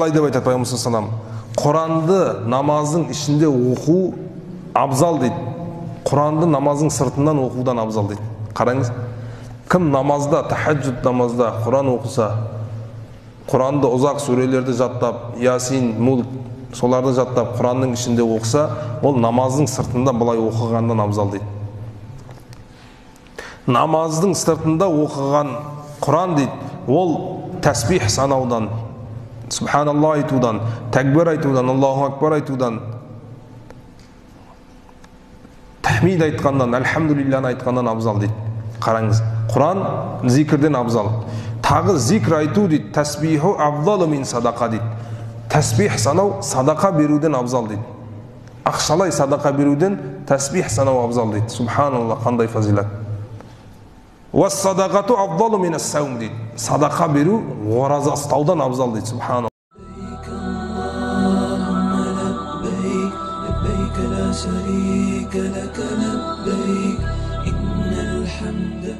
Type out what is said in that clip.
Былай деп айтады пайғамбар саллаллаху алейхи вассалам: Құранды намаздың ішінде оқу абзал дейді. Құранды намаздың сыртынан оқудан абзал дейді. Қараңыз, кім намазда, тахаджуд намазда Құран оқыса, Құранды ұзақ сүрелерді жаттап, Ясин, Мулк, соларды жаттап, Құранның ішінде оқыса, ол намаздың сыртында былай оқығандан абзал дейді. Намаздың сыртында оқыған Құран дейді, ол тәсбих санаудан, субханаллах айтудан, тәкбір айтудан, Аллаху акбар айтудан, тахмид айтқаннан, альхамдулилланы айтқаннан абзал дейді. Қараңыз, Құран зикірден абзал. Тағы зикр айту дейді, тәсбиху абзалу мин садақа дейді. Тәсбих санау садақа беруден абзал дейді. Ақшалай садақа беруден тәсбих санау абзал дейді. Субханаллах, қандай фазилат. Уас-садақату абзалу мин ас-саум дейді. Садақа беру ораза ұстаудан абзал дейді. Субханаллах. لبيك لا شريك لك لبيك إن الحمد